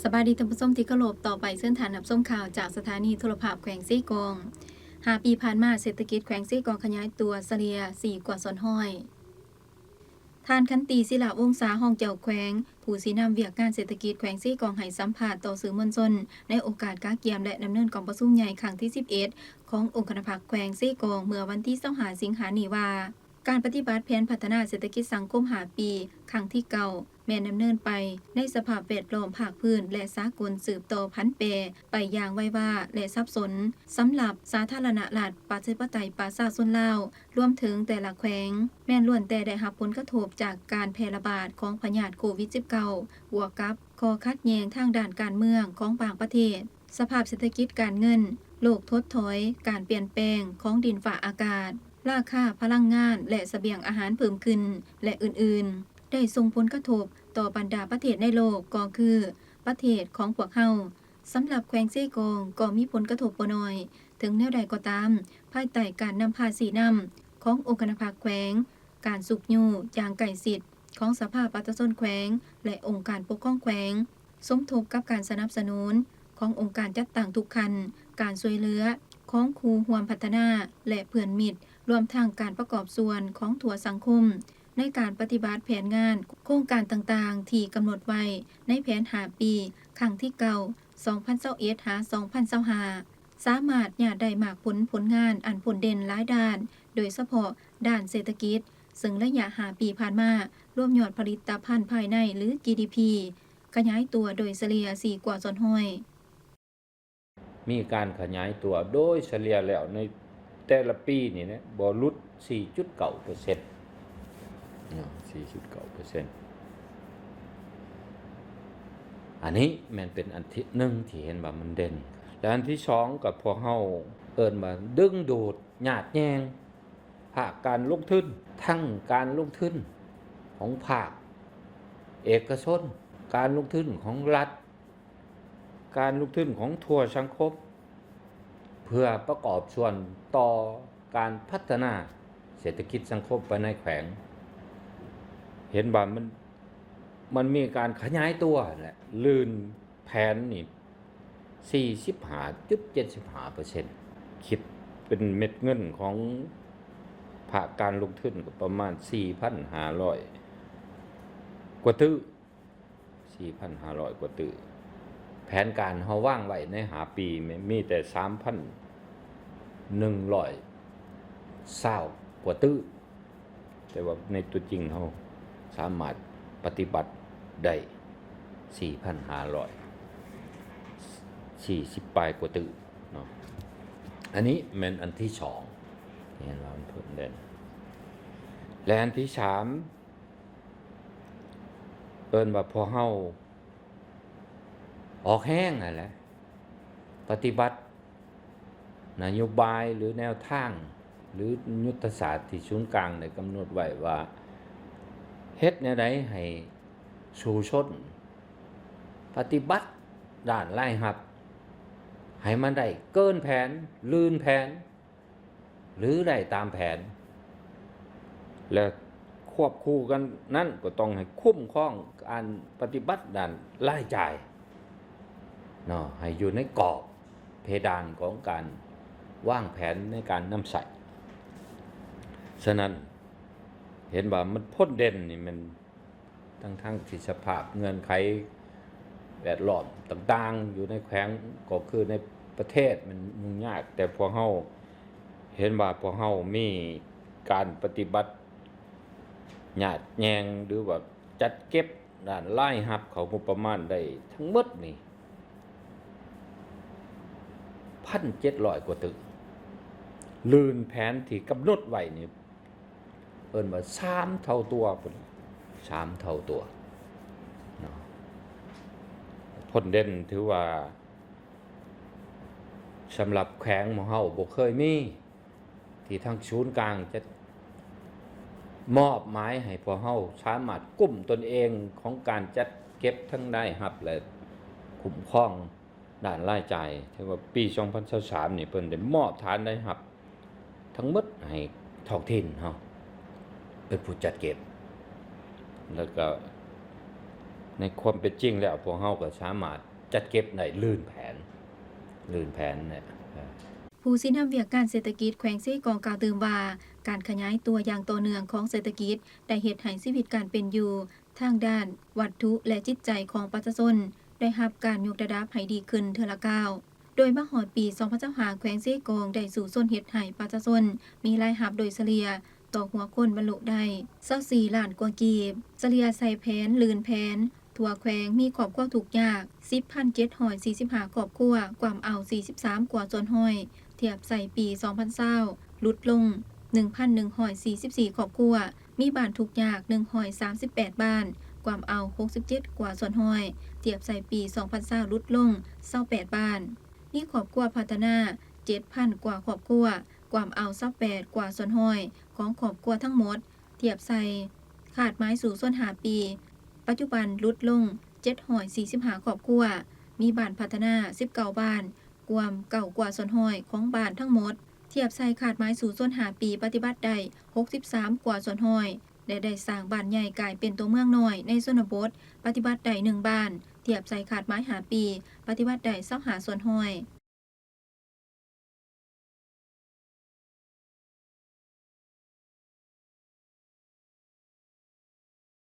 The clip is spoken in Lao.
ສະບາຍດີທ່ານຜູ້ຊົມທີ່ເຄົາລົບ, ຕໍ່ໄປເຊີນທ່ານຮັບຊົມຂ່າວຈາກສະຖານີໂທລະພາບແຂວງເຊກອງ. ຫ້າປີຜ່ານມາ, ເສດຖະກິດແຂວງເຊກອງຂະຫຍາຍຕົວສະເລ່ຍສີ່ກວ່າສ່ວນຮ້ອຍ. ທ່ານ ຂັນຕີ ສີລະວົງສາ ຮອງເຈົ້າແຂວງ, ຜູ້ຊີ້ນຳວຽກງານເສດຖະກິດແຂວງເຊກອງ ໃຫ້ສຳພາດຕໍ່ສື່ມວນຊົນ ໃນໂອກາດກະກຽມ ແລະ ດຳເນີນກອງປະຊຸມໃຫຍ່ຄັ້ງທີສິບເອັດ ຂອງອົງຄະນະພັກແຂວງເຊກອງ ເມື່ອວັນທີຊາວຫ້າ ສິງຫານີ້ວ່າ, ການປະຕິບັດແຜນພັດທະນາເສດຖະກິດສັງຄົມຫ້າປີ ຄັ້ງທີເກົ້າ ແມ່ນດຳເນີນໄປໃນສະພາບແວດລ້ອມພາກພື້ນ ແລະ ສາກົນ ສືບຕໍ່ຜັນແປໄປຢ່າງໄວວາ ແລະ ສັບສົນ. ສຳລັບສາທາລະນະລັດ ປະຊາທິປະໄຕ ປະຊາຊົນລາວ ລວມເຖິງແຕ່ລະແຂວງ ແມ່ນລ້ວນແຕ່ໄດ້ຮັບຜົນກະທົບຈາກການແຜ່ລະບາດຂອງພະຍາດໂຄວິດສິບເກົ້າ ບວກກັບຂໍ້ຂັດແຍ່ງທາງດ້ານການເມືອງຂອງບາງປະເທດ, ສະພາບເສດຖະກິດການເງິນ, ໂລກຖົດຖອຍ, ການປ່ຽນແປງຂອງດິນຟ້າອາກາດ, ລາຄາພະລັງງານ ແລະ ສະບຽງອາຫານເພີ່ມຂຶ້ນ ແລະ ອື່ນໆ ໄດ້ສົ່ງຜົນກະທົບຕໍ່ບັນດາປະເທດໃນໂລກ ກໍຄືປະເທດຂອງພວກເຮົາ. ສຳລັບແຂວງເຊກອງກໍມີຜົນກະທົບບໍ່ໜ້ອຍ. ເຖິງແນວໃດກໍຕາມ, ພາຍໃຕ້ການນຳພາຊີ້ນຳຂອງອົງຄະນະພັກແຂວງ, ການຊຸກຍູ້ຢ່າງໃກ້ຊິດຂອງສະພາປະຊາຊົນແຂວງ ແລະ ອົງການປົກຄອງແຂວງ, ສົມທົບກັບການສະໜັບສະໜູນຂອງອົງການຈັດຕັ້ງທຸກຂັ້ນ, ການຊ່ວຍເຫຼືອຂອງຄູ່ຮ່ວມພັດທະນາ ແລະ ເພື່ອນມິດ, ລວມທັງການປະກອບສ່ວນຂອງທົ່ວສັງຄົມ ໃນການປະຕິບັດແຜນງານໂຄງການຕ່າງໆ ທີ່ກຳນົດໄວ້ໃນແຜນຫ້າປີ ຄັ້ງທີເກົ້າ ສອງພັນຊາວເອັດ ຫາ ສອງພັນຊາວຫ້າ ສາມາດຍາດໄດ້ໝາກຜົນຜົນງານອັນໂດດເດັ່ນຫຼາຍດ້ານ, ໂດຍສະເພາະດ້ານເສດຖະກິດ, ເຊິ່ງໄລຍະຫ້າປີຜ່ານມາ, ລວມຍອດຜະລິດຕະພັນພາຍໃນ ຫຼື ຈີດີພີ ຂະຫຍາຍຕົວໂດຍສະເລ່ຍສີ່ກວ່າສ່ວນຮ້ອຍ. ມີການຂະຫຍາຍຕົວໂດຍສະເລ່ຍແລ້ວໃນແຕ່ລະປີນີ້ນະ ບໍ່ຫຼຸດສີ່ຈຸດເກົ້າເປີເຊັນ ເນາະ ສີ່ຈຸດເກົ້າເປີເຊັນ. ອັນນີ້ແມ່ນເປັນອັນທີໜຶ່ງທີ່ເຫັນວ່າມັນເດັ່ນ ແລະ ອັນທີສອງກໍພວກເຮົາເອີ້ນວ່າດຶງດູດຍາດແຍ່ງພາກການລົງທຶນ ທັງການລົງທຶນຂອງພາກເອກະຊົນ, ການລົງທຶນຂອງລັດ, ການລົງທຶນຂອງທົ່ວສັງຄົມ ເພື່ອປະກອບສ່ວນຕໍ່ການພັດທະນາເສດຖະກິດສັງຄົມພາຍໃນແຂວງ. ເຫັນວ່າມັນ ມັນມີການຂະຫຍາຍຕົວແຫຼະ ລື່ນແຜນນີ້ສີ່ສິບຫ້າຈຸດເຈັດສິບຫ້າເປີເຊັນ ຄິດເປັນເມັດເງິນຂອງພາກການລົງທຶນກໍປະມານສີ່ພັນຫ້າຮ້ອຍກວ່າຕື້. ສີ່ພັນຫ້າຮ້ອຍກວ່າຕື້. ແຜນການເຮົາວາງໄວ້ໃນຫ້າປີ ມີແຕ່ສາມພັນໜຶ່ງຮ້ອຍຊາວກວ່າຕື້, ແຕ່ວ່າໃນຕົວຈິງເຮົາສາມາດປະຕິບັດໄດ້ສີ່ພັນຫ້າຮ້ອຍສີ່ສິບປາຍກວ່າຕື້ເນາະ. ອັນນີ້ແມ່ນອັນທີສອງ ທີ່ເຫັນວ່າມັນເພີ່ມເດ້. ແລະ ອັນທີສາມ ເອີ້ນວ່າພວກເຮົາອອກແຮງຫັ້ນແຫຼະ ປະຕິບັດນະໂຍບາຍ ຫຼື ແນວທາງ ຫຼື ຍຸດທະສາດທີ່ສູນກາງໄດ້ກຳນົດໄວ້ວ່າ ເຮັດແນວໃດໃຫ້ສູ້ຊົນປະຕິບັດດ້ານລາຍຮັບ ໃຫ້ມັນໄດ້ເກີນແຜນ, ລື່ນແຜນ ຫຼື ໄດ້ຕາມແຜນ ແລະ ຄວບຄູ່ກັນນັ້ນກໍຕ້ອງໃຫ້ຄຸ້ມຄອງການປະຕິບັດດ້ານລາຍຈ່າຍເນາະ ໃຫ້ຢູ່ໃນກອບເພດານຂອງການວາງແຜນໃນການນຳໃຊ້. ສະນັ້ນ ເຫັນວ່າມັນພົ້ນເດັ່ນນີ້ແມ່ນ ທັງໆທີ່ສະພາບເງື່ອນໄຂແວດລ້ອມຕ່າງໆຢູ່ໃນແຂວງ ກໍຄືໃນປະເທດມັນຫຍຸ້ງຍາກ, ແຕ່ພວກເຮົາເຫັນວ່າພວກເຮົາມີການປະຕິບັດຍາດແຍ່ງ ຫຼືວ່າຈັດເກັບດ້ານລາຍຮັບເຂົ້າງົບປະມານໄດ້ທັງໝົດນີ້ ພັນເຈັດຮ້ອຍກວ່າຕື້, ລື່ນແຜນທີ່ກຳນົດໄວ້ນີ້ ເອີ້ນວ່າສາມເທົ່າຕົວພຸ້ນ ສາມເທົ່າຕົວເນາະ. ພົ້ນເດັ່ນຖືວ່າສຳລັບແຂວງຂອງເຮົາບໍ່ເຄີຍມີ ທີ່ທາງສູນກາງຈະມອບໝາຍໃຫ້ພວກເຮົາສາມາດກຸ້ມຕົນເອງຂອງການຈັດເກັບທັງລາຍຮັບ ແລະ ຄຸ້ມຄອງ ດ້ານລາຍຈ່າຍ ຖືວ່າປີສອງພັນຊາວສາມນີ້ ເພິ່ນໄດ້ມອບຖານລາຍຮັບທັງໝົດໃຫ້ທ້ອງຖິ່ນເຮົາເປັນຜູ້ຈັດເກັບ ແລ້ວກໍໃນຄວາມເປັນຈິງແລ້ວ ພວກເຮົາກໍສາມາດ ຈັດເກັບໄດ້ລື່ນແຜນ ລື່ນແຜນເນຍ. ຜູ້ຊີ້ນຳວຽກງານເສດຖະກິດແຂວງເຊກອງກ່າວຕື່ມວ່າ ການຂະຫຍາຍຕົວຢ່າງຕໍ່ເນື່ອງຂອງເສດຖະກິດ ໄດ້ເຮັດໃຫ້ຊີວິດການເປັນຢູ່ທາງດ້ານວັດຖຸ ແລະ ຈິດໃຈຂອງປະຊາຊົນ ໄດ້ຮັບການຍົກລະດັບໃຫ້ດີຂຶ້ນເທື່ອລະກ້າວ. ໂດຍມາຮອດປີສອງພັນຊາວຫ້າ ແຂວງເຊກອງໄດ້ສູ້ຊົນເຮັດໃຫ້ປະຊາຊົນມີລາຍຮັບໂດຍສະເລ່ຍຕໍ່ຫົວຄົນບັນລຸໄດ້ຊາວສີ່ລ້ານກວ່າກີບ, ສະເລ່ຍໃສ່ແຜນ ລື່ນແຜນ ທົ່ວແຂວງມີຄອບຄົວທຸກຍາກສິບພັນເຈັດຮ້ອຍສີ່ສິບຫ້າຄອບຄົວ, ກວມເອົາສີ່ສິບສາມກວ່າສ່ວນຮ້ອຍ ທຽບໃສ່ປີສອງພັນຊາວ ຫຼຸດລົງໜຶ່ງພັນໜຶ່ງຮ້ອຍສີ່ສິບສີ່ຄອບຄົວ, ມີບ້ານທຸກຍາກໜຶ່ງຮ້ອຍສາມສິບແປດບ້ານ, ກວມເອົາຫົກສິບເຈັດກວ່າສ່ວນຮ້ອຍ ທຽບໃສ່ປີສອງພັນຊາວ ຫຼຸດລົງຊາວແປດບ້ານ, ມີຄອບຄົວພັດທະນາເຈັດພັນກວ່າຄອບຄົວ, ກວມເອົາຊາວແປດກວ່າສ່ວນຮ້ອຍຂອງຄອບຄົວທັງໝົດ ທຽບໃສ່ຄາດໝາຍສູ້ຊົນຫ້າປີ ປັດຈຸບັນຫຼຸດລົງເຈັດຮ້ອຍສີ່ສິບຫ້າຄອບຄົວ, ມີບ້ານພັດທະນາສິບເກົ້າບ້ານ, ກວມເກົ້າກວ່າສ່ວນຮ້ອຍຂອງບ້ານທັງໝົດ, ທຽບໃສ່ຄາດໝາຍສູ້ຊົນຫ້າປີ ປະຕິບັດໄດ້ຫົກສິບສາມກວ່າສ່ວນຮ້ອຍ ແລະ ໄດ້ສ້າງບ້ານໃຫຍ່ກາຍເປັນຕົວເມືອງນ້ອຍໃນຊົນນະບົດ ປະຕິບັດໄດ້ໜຶ່ງບ້ານ, ທຽບໃສ່ຄາດໝາຍຫ້າປີ ປະຕິບັດໄດ້ຊາວຫ້າສ່ວນຮ້ອຍ.